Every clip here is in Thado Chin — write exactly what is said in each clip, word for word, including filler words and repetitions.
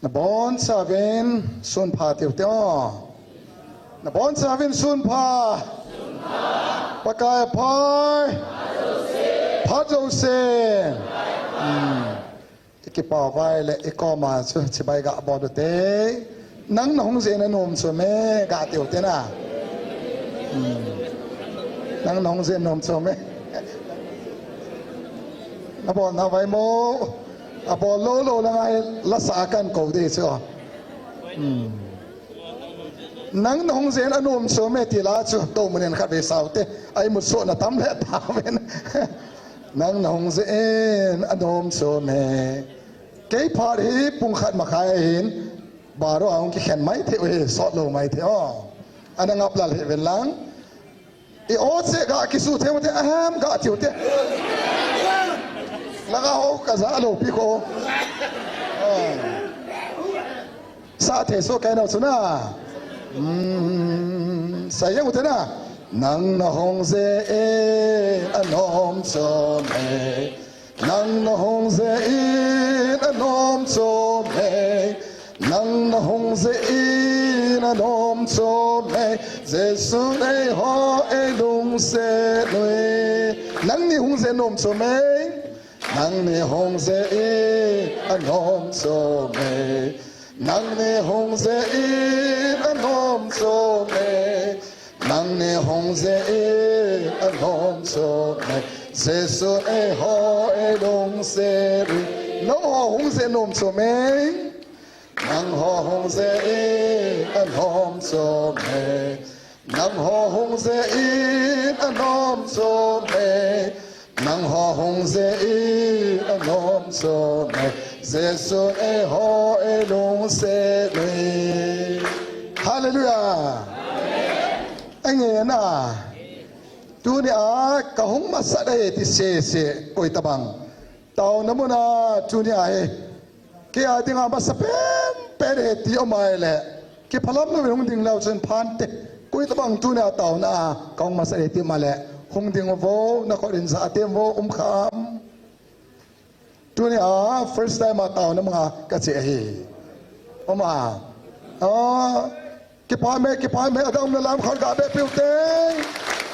Nabonchauvin sunpha tiu te o. Nabonchauvin sunpha. Pakai aphai. Phat jouse. Hmm. Ikipah uva ahile ikoma chu chibai gabol u te. Nang nahung jeh in anom chom e, gatiu te na. Hmm. Nang nahung jeh in anom chom e. Nabol nauva imo. Abol lou lou lang ahi, lasa a kahin kou ding chu. Hmm. Nang nahung jeh in anom chom e ti la chu, tou mun in khatvei sao te. Aimut sohna tam le tauvin. Nang nahung jeh in anom chom e. Kei phat hi pung khat makhai ahin, baro a hung kikhen mai thei u hi, sot lou mai thei o. Ana ngap lal hih uvin lang. I o che ga kisu thei u te, ahem, gatiu te. Langa ho kaja lou pi ko. Ah. Sa thei so kai nau chu na. Hmm, sa jeng u te na. Nang nahung jeh in anom chom e. Nang nahung jeh in anom chom e. Nang nahung jeh in anom chom e. Jesun eiho eilungset u e. Nangni hung jeh in anom chom e. Nangni hung jeh in anom chom e. Nangni hung jeh in anom chom e. Nangni hung jeh in anom chom e. Jesun eiho eilungset u e. Nangho hung jeh in anom chom e. Nangho hung jeh in anom chom e. Nangho hung jeh in anom chom e. Nangho hung jeh in anom chom e. Jesun eiho eilungset u e. Hallelujah. Amen. Amen. Tunia kahung masat ahi ti sese, koi tabang. Taona muna tunia hi. Kei a dinga masa penpen ahi ti um ahile, kiphalam louvin hung ding leu chun phante. Koi tabang tunia taona a kahung masat ahi ti um ahile, hung ding uvo, nakhut in ja tem uvo, um kham. Tunia first time a taona manga kache ahi. Um a. Ah, Kipah me, kipah me, adang umna lam khut gabeh piu te.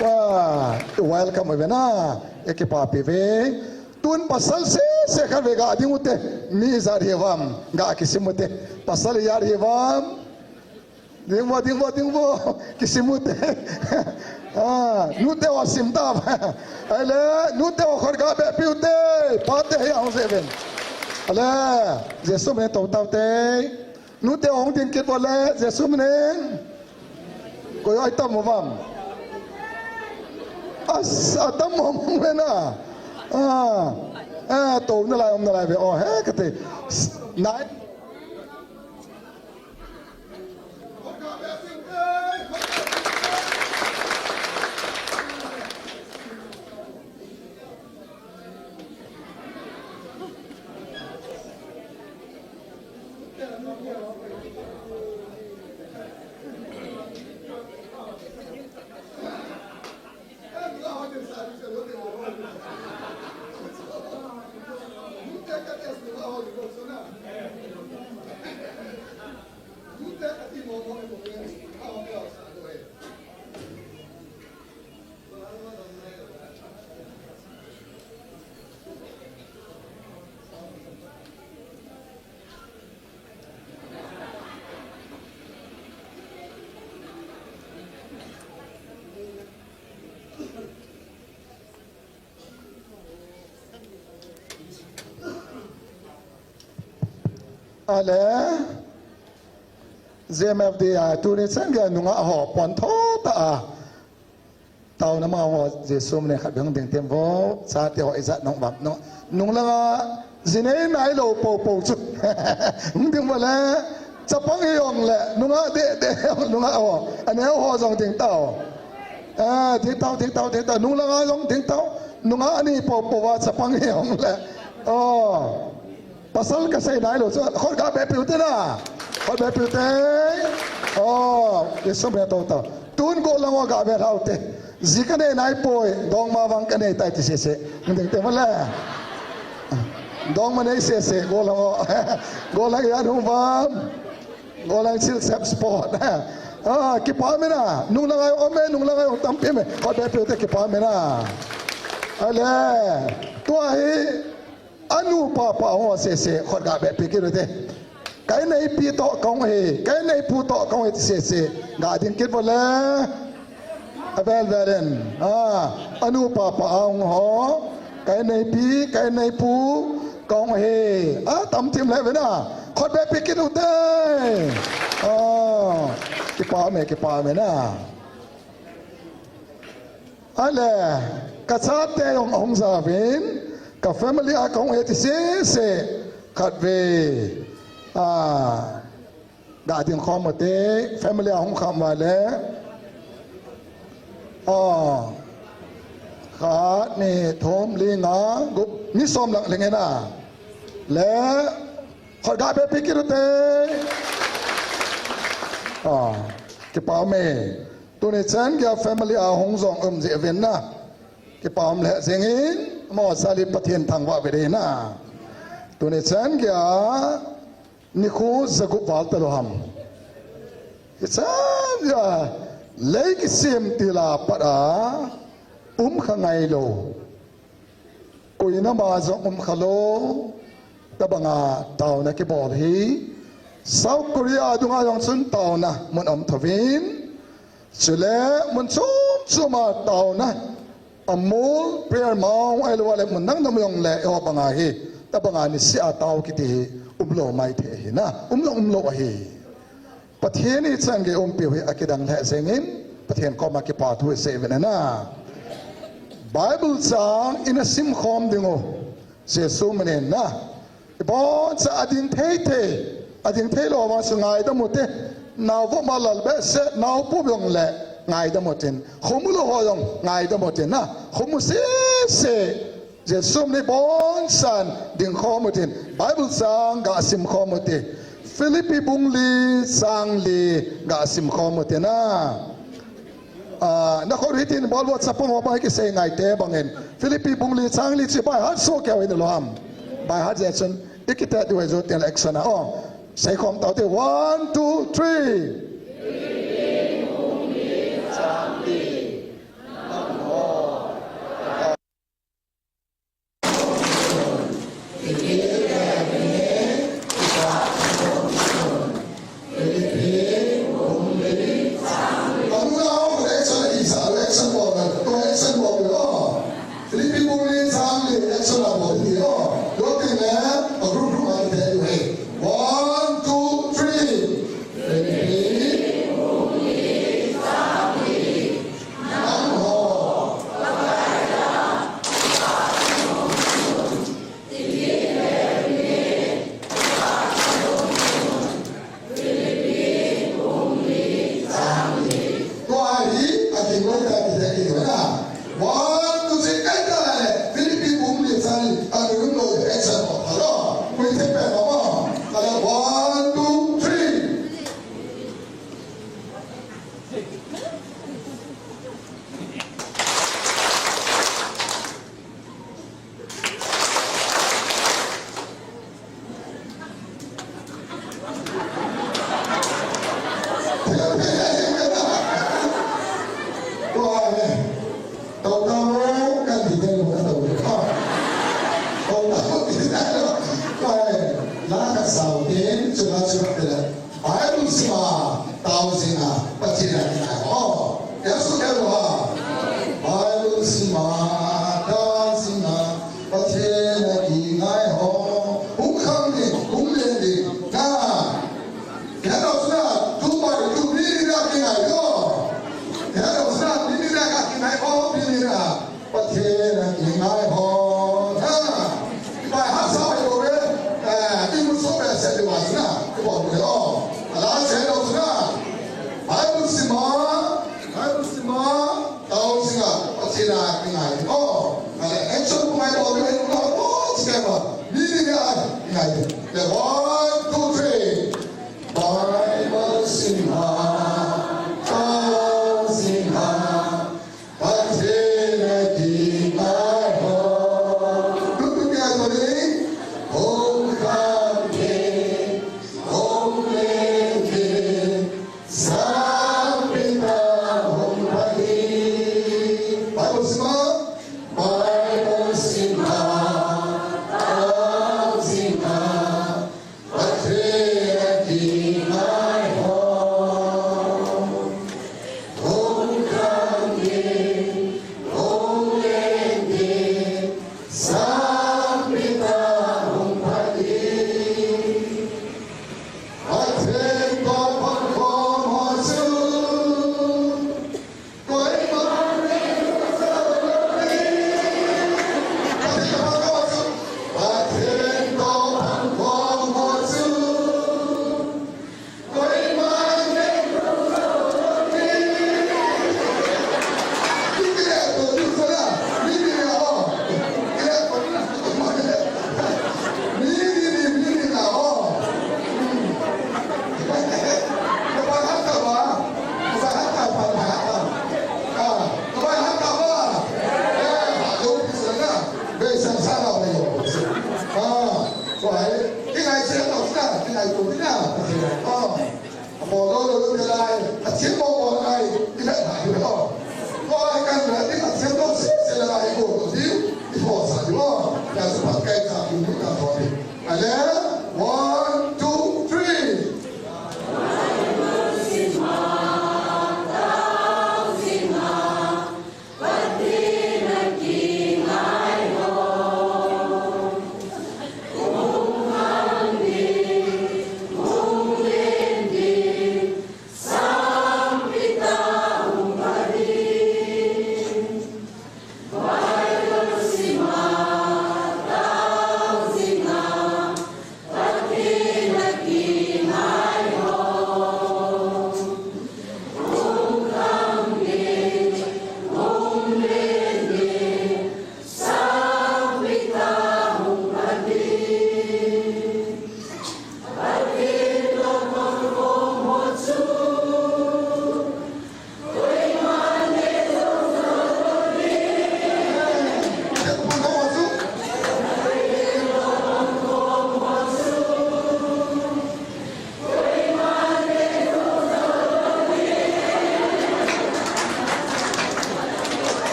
Wa, welcome uve na. Ikipah pi uve. Tun pasal sese khat ve ga ding u te. Mi ijat hi uvam, ga kisim u te. Pasal ijat hi uvam. Ding uvo, ding uvo, ding uvo. Kisim u te. Ah, nute ho sim ta. Ahile, nute ho khut gabeh piu te. Pate hi ahung jeh uvin. Ale, Jesu min in tou tau te. Nute hung ding kit uvo le, Jesu min in. Koi ho atam uvam. As, atam mong mong le na. Ah. Ah, tou nalai, um nalai ve. Oh, he, kati. Nai. Ale, J M F D a tuni chan gei nungah ho pon tho ta a. Taona ma ho Jesu min in khat hung ding tem uvo, chate ho ijat nung uvam. Nung, nung langa ji nei nai lou pou pou chu. Hung ding uva le, chapang hi jong le, nungah deh deh, nungah ho. Aneo ho jong ding tao. Ah, ding tao, ding tao, ding tao. Nung langa jong ding tao. Nungah ani pou pou va chapang hi jong le. Oh. Pasal kasei nai lou chu, khut gabeh piu te na. Khut beh piu te. Oh, Jesu min in tou tau. Tun go lang ho gabeh lhau te. Ji kanei nai poi, dongma vang kanei tai ti sese. Ding te male. Dong ma nei sese, golang o. Golang ya nu bam. Golang sil sep sport. Ah, kipa me na. Nung lang ai om e, nung lang ai om tampi me. Khut beh peh u te kipa me na. Ale. Tua hi. Anu papa ho sese. Khut ga beh peh kit u te. Ka inneipi toh kahung hi. Ka inneipu toh kahung hi ti sese. Ga ding kit vo le. Avel vel in. Ah, anu papa ahung ho. Ka inneipi, ka inneipu. Kahung hi. Ah, tam thim le ve na. Khut beh peh kit u te. Ah, kipa me, kipa me na. Ale, ka chate jong ahung jauvin, ka family a kahung hi ti sese, khat ve. Ah, ga ding khom u te, family a hung kham uva le. Oh, khat, ni, thum, li, nga, gup, mi som lang leng e na. Le, khut ga beh peh kit u te. Ah, kipa me. Tuni chan geiya family a hung jong um jeh uvin na. Kipa um lheh jeng in, mo sali Pathen thangvah ve ding na. Tuni chan geiya nikho jagup val talou ham. Hichan geiya lei kisem til a pat a um kha ngailou. Koima ma jong um kha lou, tabanga taona kibol hi. South Korea dunga jong chun taona mun um thouvin. Chule mun chom chom a taona. Amol, Prayer Mount, ahilou le mun dang dang jong le, eiho banga hi. Tabanga niseh a tao kiti hi, um lou maithei ahi na. Um lou, um lou ahi. Pathen in hichan gei umpiu hi akidang lheh jeng in, Pathen koma kipa thu isei uvin na. Bible chang ina sim khom ding u, Jesu min in na. Ibon cha ading thei thei, ading thei lou vang chu ngaidam u te. Nao vop ma lal behseh, nao pu jong le ngaidam u tin. Khum u lou ho jong ngaidam u tin na. Khum u sese. Jesu min in ibon chan ding khom u tin, Bible chang ga sim khom u te. Philippi bung li chang li ga sim khom u te na. Ah, na khut u hitin bol vo chapang ho bang kisei ngai te bang in. Philippi bung li chang li chu by heart soh keu in lou ham. By heart jeh chun i kitet diu ahi, jou teng le action a. Oh, sei khom tau te. One, two, three. Philippi bung li chang li action a bol ding ahi. Jou teng le a group group a kite diu ahi. One, two, three. Philippi bung li chang li. Tua hi, a ding lou ta kiti a ding lou na. One, two, three, kai ta le. Philippi bung li chang li, a ding lou action of the Lord. Kui te pe ma ma. Ka le, one, two, three. Bible sim a, tao jing a, Pathen a kingai ho. Jesu keu ha. Bible sim a, tao jing a, Pathen a kingai ho. Hung khang ding, hung len ding. Na. Kei a tao suna, tu pai, tu ni ni na kingai ho. Kei a tao suna, ni ni na ka kingai ho, ni ni na. Pathen a kingai ho. Ha. Pai ha sa pai lo ve. Eh, i mu so ve se de wa na. Ki bo ve o. Ala se lo na. Bible sim a. Bible sim a. Tao sim a. Pathen a kingai ho. Ale, action ko mai bo ve. Ko ko se ba. Ni ni a kingai. Le one, two, three. Bible sim a. Tao sim a. Pathen a kingai ho. Tutu kya tuni? Kinai se lo sa, kinai ko kina, kinai ko. Amo lo lo lo kinai, a chen mo mo nai, ina na lo. Ko ai kan na, ina chen mo se se la ai ko ko di, i ko sa di mo. Ya se pat kai ka, i ko ka ko di. Ale, one, two, three.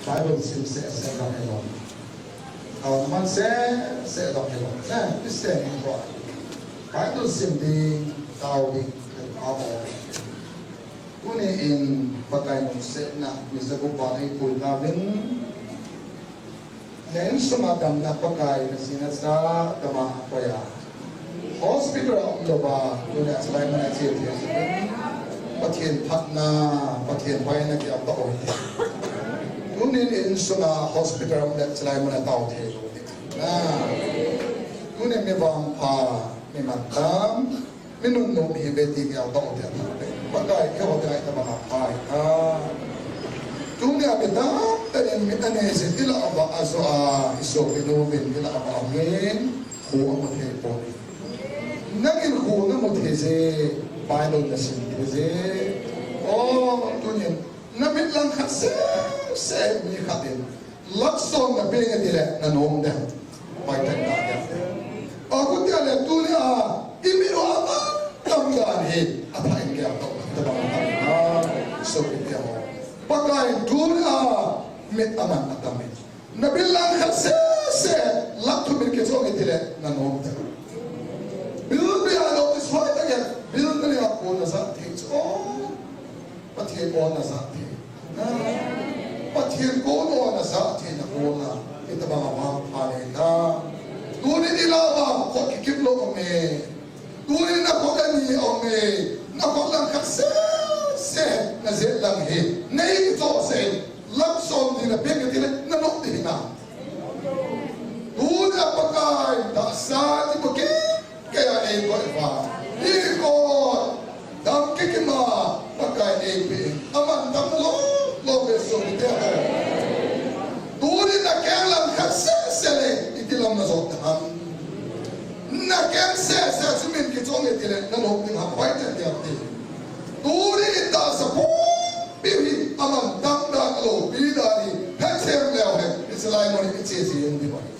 Bible sim seh seh dong hilou. Tao man seh seh dong hilou. Na, Christian in ko. Bible sim ding, tao ding, tao. Tuni in Pakai lungsetna, mi jagup vang eipui tauvin. Na insunga damna Pakai na sina sa dama apoya. Hospital a um louva, tuni a chulai mun a che thei. Pathen phatna, Pathen paina kiam ta oi. Tuni insunga hospital a um le chulai mun a tao thei lou. Na. Tuni mi vangpha, mi mantam. Mi nunnom hi ve ti kei a tao te. Pakai kei ho te ngai ta banga pai ta. Tuni a mi tamtah in mi ane jin i lah uva ajo a, i sopinu vin i lah uva amin, khu amu thei poi. Nangin khu namu thei je, Bible nasim thei je. O, tunin, na mit lang khat seh seh mi khat in. Lakh som na peng e tile, na nom dem. Pai pen na dem. A, khutia le tuni a, i mit u aman tam dan hi, athah in gel to, tabang atam. A, so khutia ho. Pakai tuni a, mit aman atam in. Na bill lang khat seh seh, lakh thum in kichong e tile, na nom dem. Bill bia lo, i soi ta gel, bill na le a ko na sa thei chu. Pathen kona jat thei. Pathen kona jat thei na kona. Hitabang a vangpha nei ta. Tuni i lah uva khut kikip lou um e. Tuni na khut ani um e. Na khut lang khat seh seh na jet lang hi. Nei to seh. Lakh som ding na peng e tile na nom ding hinam. Tuni a Pakai tahsa i bukit. Kei a eikoi uva. Eikoi. Dam kikima. Pakai eipeh. Aman dam lou, lou ve sopite ho. Tuni na keng lang khat seh seh le. Iti lam na jot ham. Na keng seh seh chu min kichong e tile. Na lou ding ham. Hoi te te ti. Tuni tahsa pumpi hi. Aman dam dan lou. Pi dan hi. Hechem leu hen. It's like money. It's easy in the money.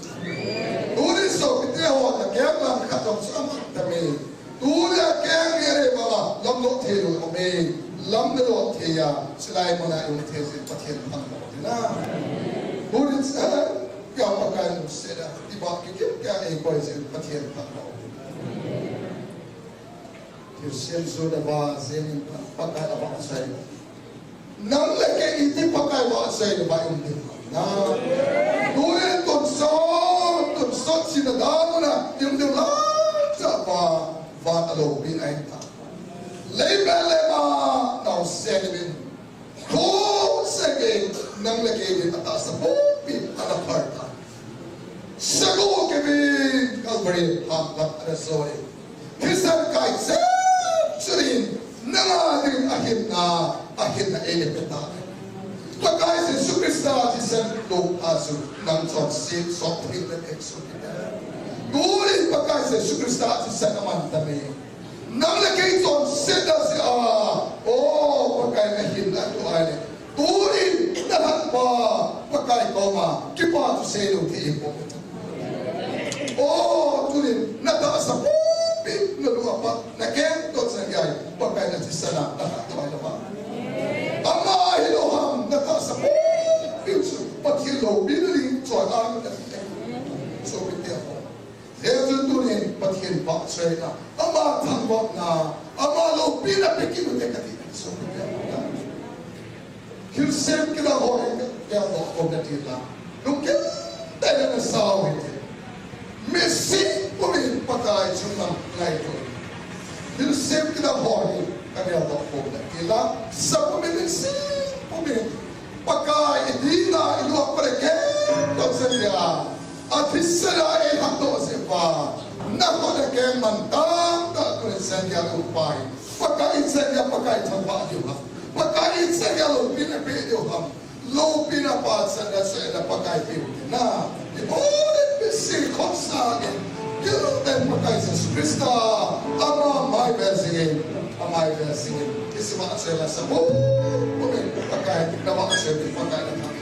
Tuni sopite ho na keng lang khat jong chu aman tam e. Tuni a keng ni are banga lam lou thei lou um e. Lam na lou thei a, chulai mun a i um thei jin Pathen thangvah u hina. Tuni cha, kei a Pakai lungset a, i ba kikip kei a eikoi jin Pathen thangvah u. Thilsem jona ba jeng in Pakai a ba sai. Nang le kei iti Pakai vahchoi le ba i um ding ham. Na. Tuin tonsot, tonsot sina dan muna i um ding lai cha pa, van a loupina ahi ta. Leiset le mama naosen uvin. Thusei in nang le kei din atahsa pumpi ana phar ta. Sago kivin Calvary hang lam ana joi. Thisan kai cheh cheh in, nang a ding a hinna, a hinna eina pe ta. Pakai Jesu Christa thisan lou a chu, nang chonset sot thei le thei sot thei. Tuin Pakai Jesu Christa thisan aman ta me. Nang le kei chonsetna jeh a, o, Pakai nahin na tu ahile, tunin nalhatpa Pakai koma kipa thu seilou thei hipoi. O, tunin natahsa pumpi, nalu apat, nakeng toh chan gei a Pakai nathisan a nalhat thei lou ham? Ama hilou ham, natahsa pumpi chu Pathen loupina ding choi a nathi thei. Sopite ho, hijeh chun tunin Pathen vahchoina, ama thangvahna, ama loupina pe kit ute kati. Sopite ho, thilsem kidang ho hi kageldoh khom natin lang, lungkim tah in nasao hite. Mising pumin Pakai chunga ngaito. Thilsem kidang ho hi kageldoh khom natin lang, sapumin, mising pumin Pakai idinga iluah pale kei toh chan gei a, athisan a eilhatdoh jeh uva, nakho nakeng man tamtah tunin chan gei a lungpa hi Pakai in chan gei a Pakai thangvah diu ham? Pakai in chan gei a loupina pe diu ham? Loupina pachatna, choina Pakai peh u hite. Ibola ipi sei khosah in, gilou tah in Pakai Jesu Christa, ama mai vel jingin, amai vel jingin, isi vahchoila sapu, pumin Pakai, navahchoi in Pakai nathangvah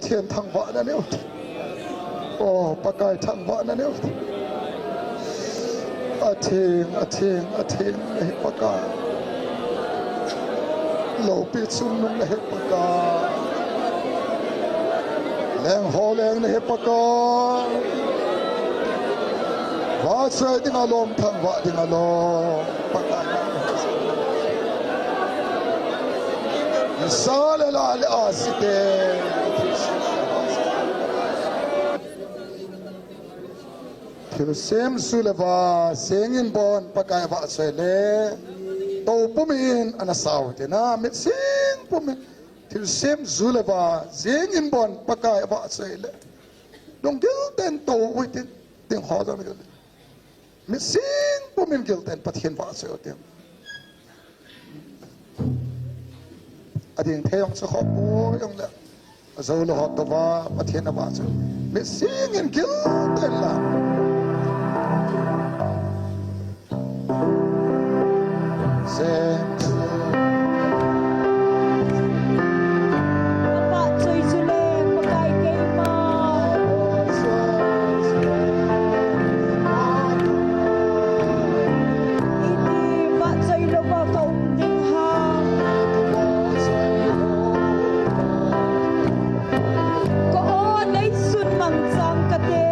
Pathen thangvahna neiu te. O, Pakai thangvahna neiu te. Atheng, atheng, atheng nahi Pakai. Loupi chungnung nahi Pakai. Leng ho leng nahi Pakai. Vahchoi dinga lom, thangvah dinga lom. Pakai. Sa le la le a si te. Thilsem ju le va, jeng in bon, Pakai vahchoi le. Tou pumin ana sao te na, mitsing pumin. Thilsem ju le va, jeng in bon, Pakai vahchoi le. Lunggil tah in tou u hitin, ding ho jong le. Mitsing pumin gilten Pathen vahchoi u hitin. Ading thei jong chu khoh poi jong le. Ajou le ho tou va Pathen avahchoi. Mitsing in gilten la. Vahchoi ju le, Pakai keima. Iti vahchoi louva ka um ding ham. Ka o neisun mangcha kate.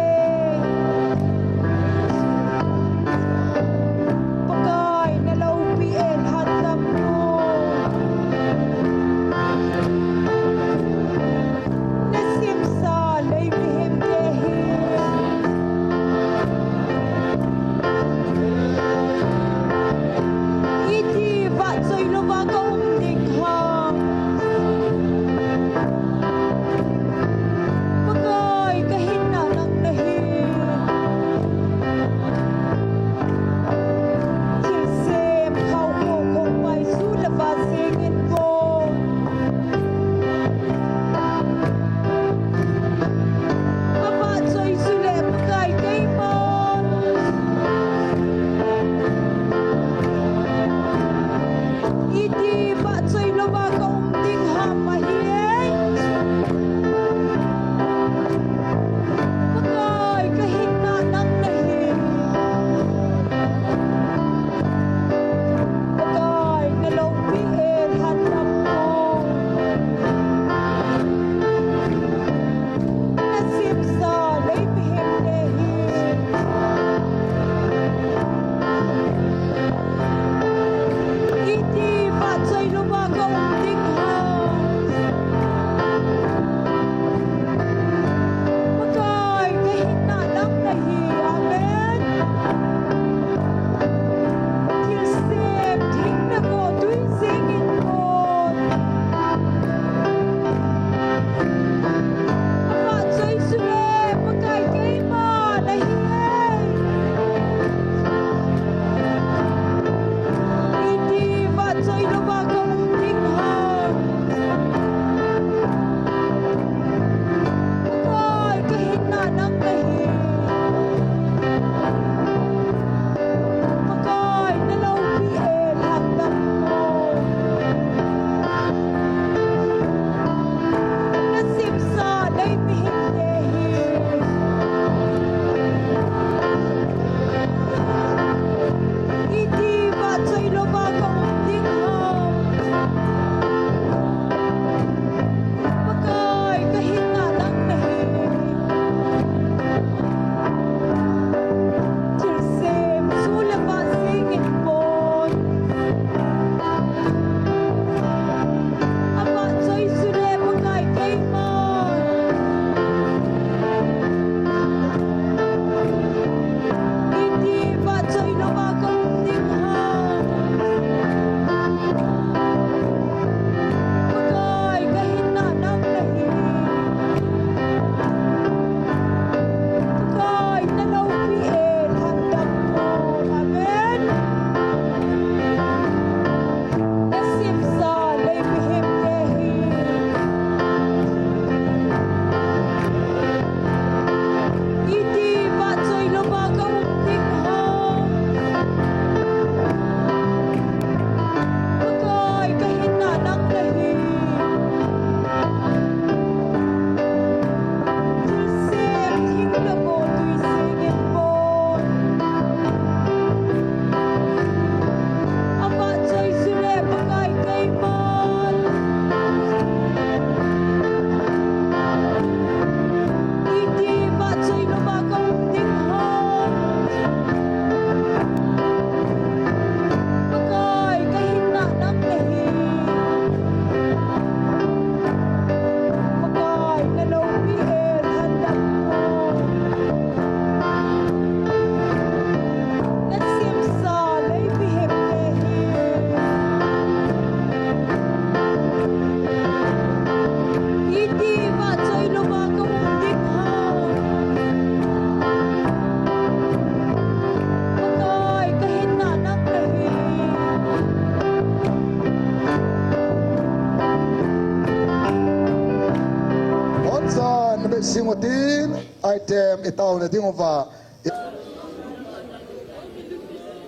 Tem i tauna ding uva.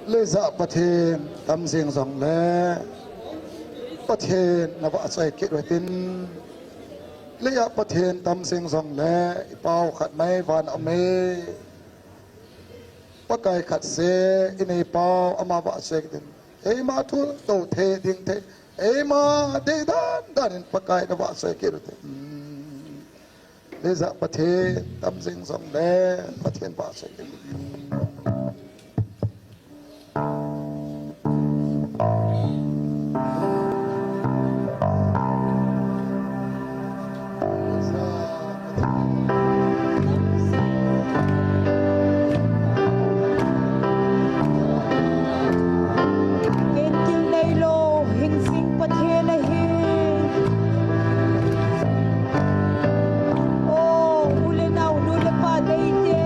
Leija Pathen tam jing jongle, Pathen na vahchoi kit uhitin. Leija Pathen tam jing jongle, i pau khat mai van a um e. Pakai khat seh i nei pau, ama vahchoi kit uhitin. Eima thu to thei ding thei, eima dei dan dan in Pakai na vahchoi kit uhitin. Leija Pathen tam jing jongle, Pathen vahchoi kit uhitin. Ken thil neilou, hingsing Pathen ahi. O, u le nao, nu le pa deite.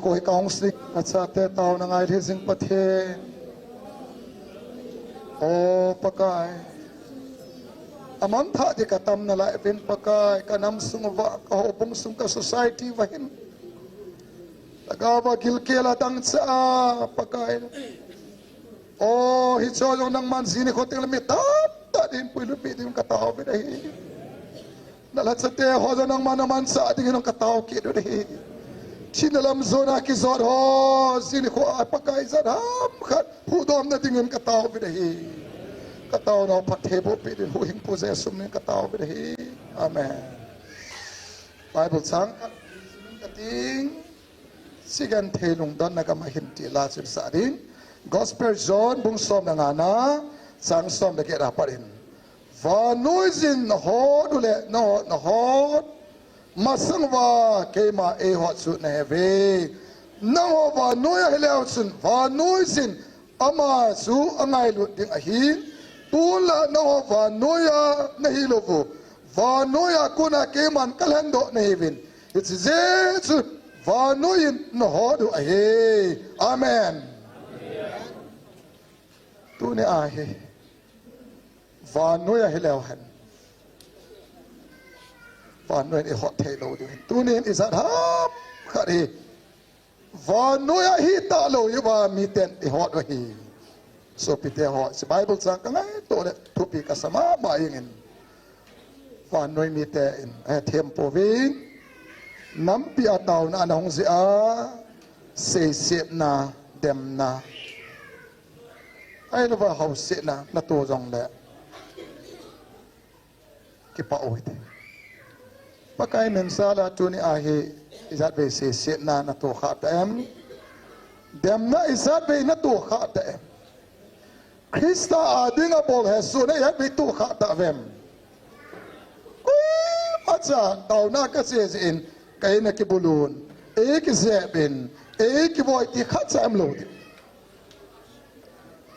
Koi ka hung sik, ka chate taona ngai lhi jing Pathen. O Pakai. Amang tha di ka tam nalai vin Pakai, ka nam sung uva, ka houbung sung, ka society uva hin. Lhagao va gilkel a dangchah a Pakai. O, hicho jong nangman jing nikho teng le mi tamtah din puilut peh ding ka tao uvin ahi. Na lhachate ho jong nangman na manchah dingin ka tao kit uvin ahi. Thina lam jona kijot ho, jing nikho a Pakai jat ham khat huhdomna dingin ka tao uvin ahi. Ka taona u phattheiboh peh dingin Huhhingpu Jesu min in ka tao uvin ahi. Amen. Bible chang khat ka ting. Sigenthei lungdonna gam ahin ti la chun sa ding. Gospel John bung som le nga na, chang som le get a pat in. Vannoi jin nahot u le, nahot, nahot. Masang uva keima eihot chu nahe uve. Nangho vannoi a hileu chun, vannoi jin ama chu angailut ding ahi. Tun la nangho vannoi a nahi lou u. Vannoi a kona keiman kalhen doh nahi uvin. Hiche jeh chun vannoi in nahot u ahi. Amen. Tuni a hi. Vannoi a hileu hen. Vannoi in ihot thei lou diu hin. Tuni in ijat ham khat hi. Vannoi a hi talou uva miten ihot u ahi. Sopite ho, hiche Bible chang ka ngaito le thupi ka sa mama jeng in. Vannoi mite in, eh, thempu vin. Nampi a taona ana hung jeh a, seisetna, demna. Ahilouva hausetna, nato jongle. Kipah u hite. Pakai min jal a tuni a hi ijat vei seisetna nato kha ta em? Demna ijat vei nato kha ta em? Christa a dinga bol hesohna ijat vei to kha ta uvem? Koimacha taona kache jeh in, ka in a kibulun, ei kijep in, ei kivoi ti khatcha umlou ding.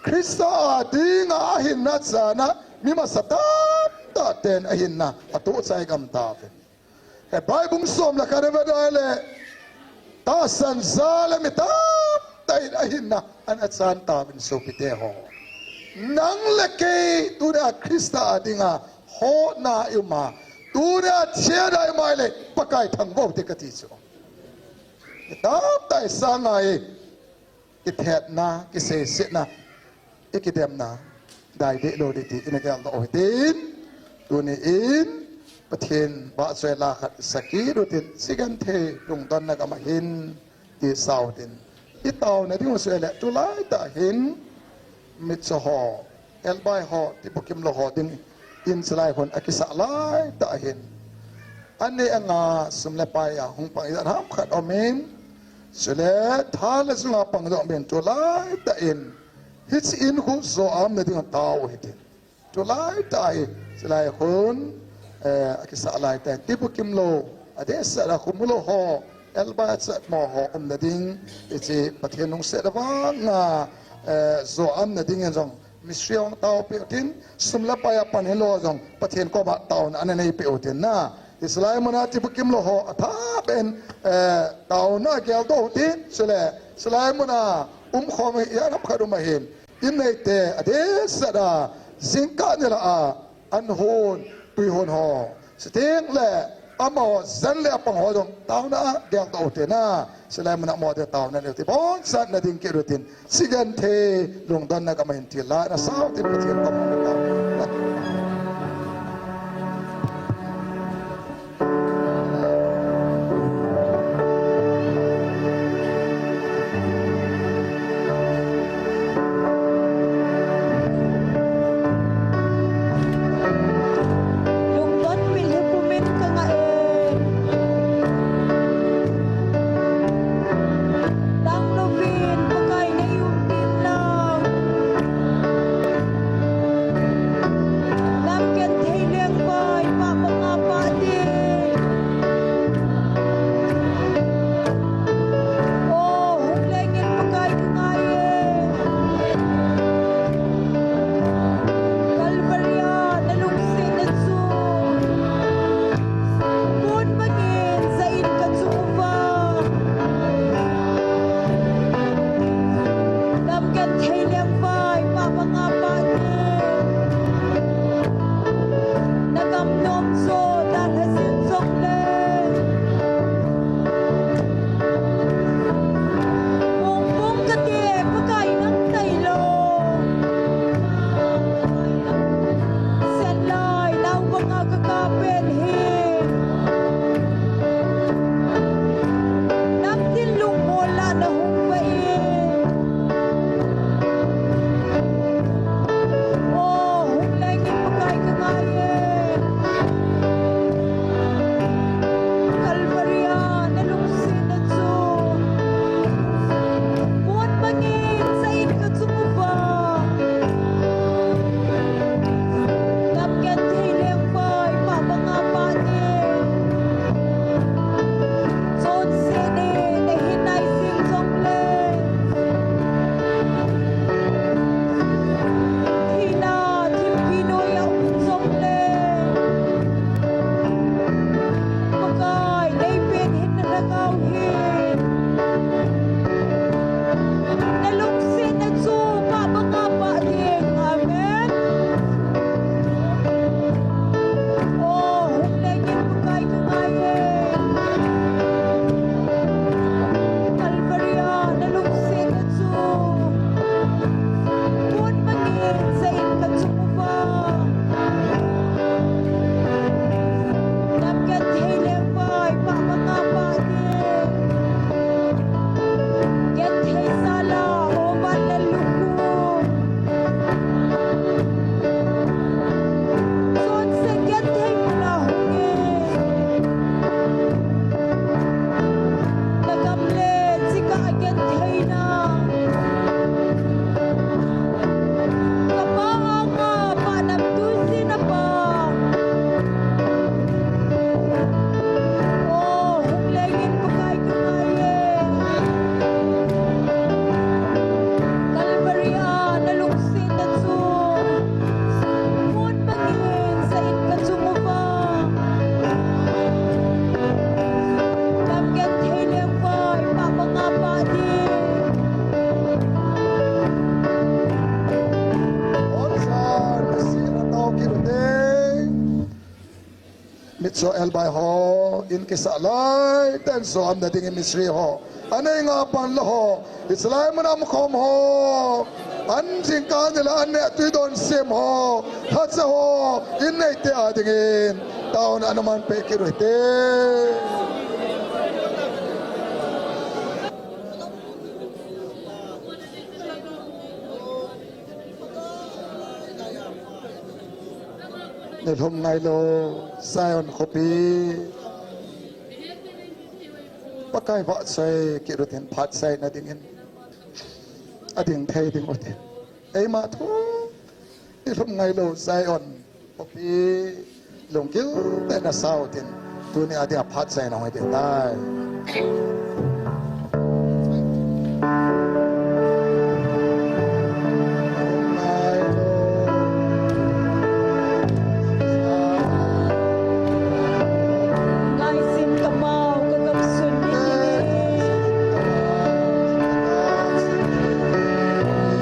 Christa a dinga ahinna chana, mi masa tamtah ten ahinna atoh chai gam tauvin. Hebrai bung som le khat a vet a le, tahsan ja le mi tamtah in ahinna ana chan tauvin sopite ho. Nang le kei tuni a Christa a dinga hotna i um a, tuni a thina i um a le Pakai thangvah u hite kati chu. Mi tamtah i sang a i kithetna, kiseisetna, i kidemna, dai deh lou ding ti i na geldoh u hitin, tuni in, Pathen vahchoi la khat i sa kit u hitin, sigenthei lungdonna gam ahin, ti sa u hitin. I taona ding u seh le, tulai tah hin, mitcho ho, Elbai ho, Tibukimlou ho ding in chulai hun akisah lai tah ahin. Ani anga sum le pai a hung pang ijat ham khat um in. Chule tha le jung a pang jong um in tulai tah in. Hiche in khu jo a umna ding a tao u hitin. Tulai tah hi, chulai hun, eh, akisah lai tah in. Tibukimlou, adeh seh a Khomulou ho, Elbai a chatmo ho umna ding, hiche Pathen lungset a vang a, eh, jo a umna ding in jong. Mistri hung tao peh u hitin, sum le pai a pan hilou jong, Pathen koma taona ana nei peh u hitin na. Hiche lai mun a Tibukimlou ho athah beh in, eh, taona geldoh u hitin, chule, hiche lai mun a umkhom hi, ijat ham khat um ahin. In neite, adeh seh a, jingkah ni lah a, an hon, tui hon ho. Chuteng le, amaho, jan le apang ho jong, taona a geldoh u hitin na. Hiche lai mun a mo de taona nei u hitin, bonsatna ding kit u hitin. Sigenthei lungdonna gam ahin ti la, na sa u hitin Pathen koma. Lungdon pil hi pumin ka ngah e. Tanglouvin Pakai na i um tin lang. Vai, pah banga pah ding. Na gam nom chu dalha jing jongle. Mong mong kati, Pakai nang tailou. Sen lai, nao banga kakapen hi. Namtin lungmol lah na hung vah in. O, hung lengin Pakai kangai e. Calvary a na lungsetna chu. Mun bangin sa in kachung uva. Namgenthei lengvai, pah banga pah ding. Chonset in nahin nai jing jongle. Thina thimpi noiya um jongle. Pakai, neipen hin na lhagao hi. Na lungsetna chu pah banga pah ding. Amen. O, hung lengin Pakai kangai e. Calvary a na lungsetna chu. Mun bangin sa in kachung uva. Namgenthei lengvai, pah banga pah ding. Genthei sala, o, van le lukhu. Chonset genthei muna hung in. Na gam le chika gentheina. Kapa anga pa namtui sina pa. O, hung lengin Pakai kangai e. Calvary a na lungsetna chu. Mun bangin sa in kachung uva. Namgenthei lengvai, pah banga pah ding. Mitcho elbai ho, in kisah lai, ten so am na ding in misri ho. Anei nga pan la ho, hiche lai mun a um khom ho. An jingkah ni la an neh tui don sem ho. Thacha ho, in neite a ding in. Taona ana man pe kit u hite. Nilhum ngailou, Zion khopi. Pakai vahchoi kit u hitin phat chaina ding in. Ading thei ding u hitin. Eima thu. Nilhum ngailou, Zion khopi. Lunggil tah in asao u hitin. Tuni a dia phat chaina hung hi ding tai. Ngaisim kamau, kagamsun nini.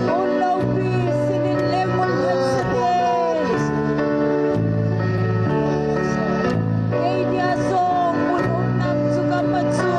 Mun loupi, sinin leng mun phat sate. Kei dia jong mun um nam chu kama chu.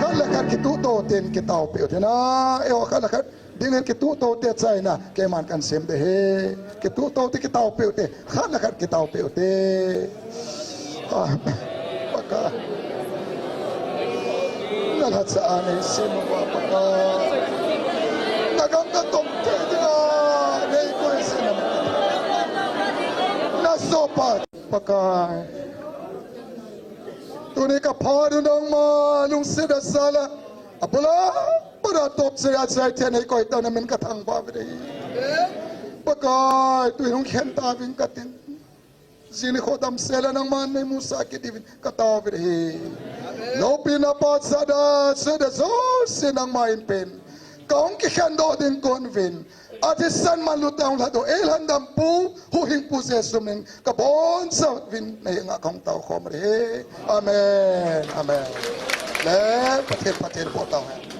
Khat le khat kituhto ten kitaopeh u te na, eiho khat le khat dingin kituhto te chaina, keiman kan sem te he. Kituhto te kitaopeh u te, khat le khat kitaopeh u te. Ah, Pakai. Na lhacha a nei sem uva Pakai. Na gam na tom te dinga nei koi sem. Na sopa Pakai. Tuni ka phat u nangma lungset a sala. Abula, para top se a sai te nei koi ta na min ka thangvah ve de. Pakai, tu hung khen ta vin ka tin. Jing nikho damsel a nangman nei musah kit diuvin ka taove ahi. Loupina pachatna, sutna jouse nangma in pen. Ka hung kikhen doh ding kon uvin. Athisan manlu tah a hung lhatdoh, eilhandam pu, huhhingpu Jesu min in ka boncha uvin na henga ka hung tao khom ahi. Amen. Amen. Le, Pathen, Pathen, bol tao hen.